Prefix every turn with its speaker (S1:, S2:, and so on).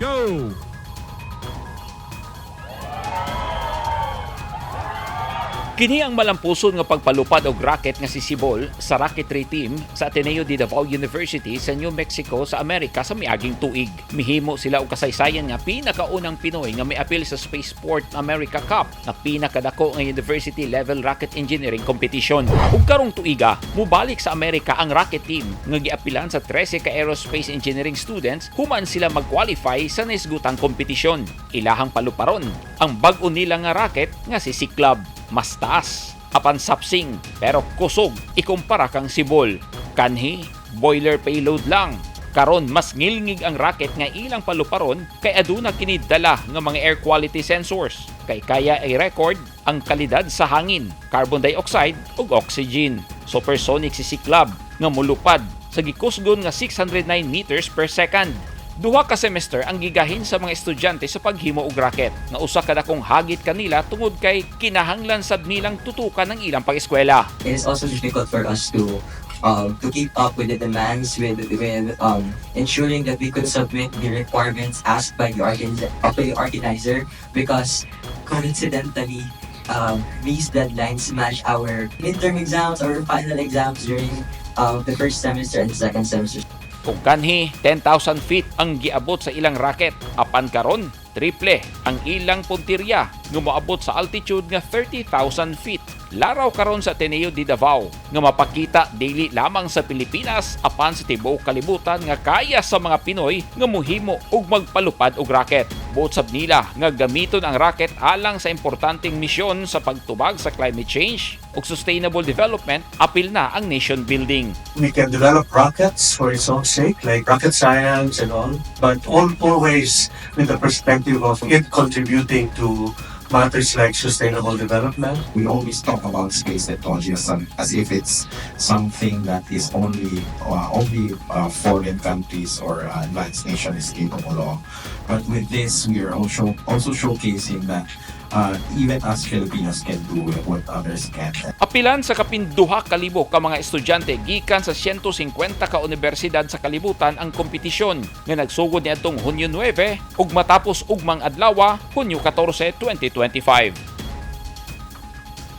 S1: Go!
S2: Kini ang malampuson nga pagpalupad og rocket nga si Sibol sa rocketry team sa Ateneo de Davao University sa New Mexico sa Amerika sa miaging tuig. Mihimo sila og kasaysayan nga pinakaunang Pinoy nga miapil sa Spaceport America Cup na pinakadako nga university level rocket engineering competition. Ug karong tuiga, mubalik sa Amerika ang rocket team nga giapilan sa 13 ka aerospace engineering students human sila mag-qualify sa naisgutang kompetisyon. Ilahang paluparon ang bag-o nila nga rocket nga si Siklab, mas taas apan sapsing pero kusog ikumpara kang Sibol. Kanhi, boiler payload lang. Karon mas ngilngig ang rocket nga ilang paluparon kay aduna kini dala nga mga air quality sensors kay kaya i-record ang kalidad sa hangin, carbon dioxide ug oxygen. Supersonic si Siklab nga mulupad sa gikusgon nga 609 meters per second. Duha ka semester ang gigahin sa mga estudyante sa paghimo og rocket nga usa ka dakong hagit kanila tungod kay kinahanglan sad nilang tutukan ang ilang pag-eskwela.
S3: It is also difficult for us to keep up with the demands, with ensuring that we could submit the requirements asked by the organizer, because coincidentally these deadlines match our midterm exams, our final exams during the first semester and the second semester.
S2: Kung kanhi 10,000 feet ang giabot sa ilang rocket, apan karon triple ang ilang puntirya nga moabot sa altitude nga 30,000 feet. Laraw karon sa Ateneo de Davao nga mapakita dili lamang sa Pilipinas apan sa tibuok kalibutan nga kaya sa mga Pinoy nga muhimo og magpalupad og rocket. Buot sab nila nga gamiton ang rocket alang sa importanteng misyon sa pagtubag sa climate change ug sustainable development, apil na ang nation building.
S4: We can develop rockets for its own sake, like rocket science and all, but always with the perspective of it contributing to matters like sustainable development.
S5: We always talk about space technology as if it's something that is only foreign countries or advanced nation is capable of. But with this, we are also showcasing that even us Filipinos can do what others can't.
S2: Apilan sa kapin 2,000 ka mga estudyante gikan sa 150 ka unibersidad sa kalibutan ang kompetisyon nga nagsugod niadtong Hunyo 9 ug matapos ugmang adlaw, Hunyo 14, 2025.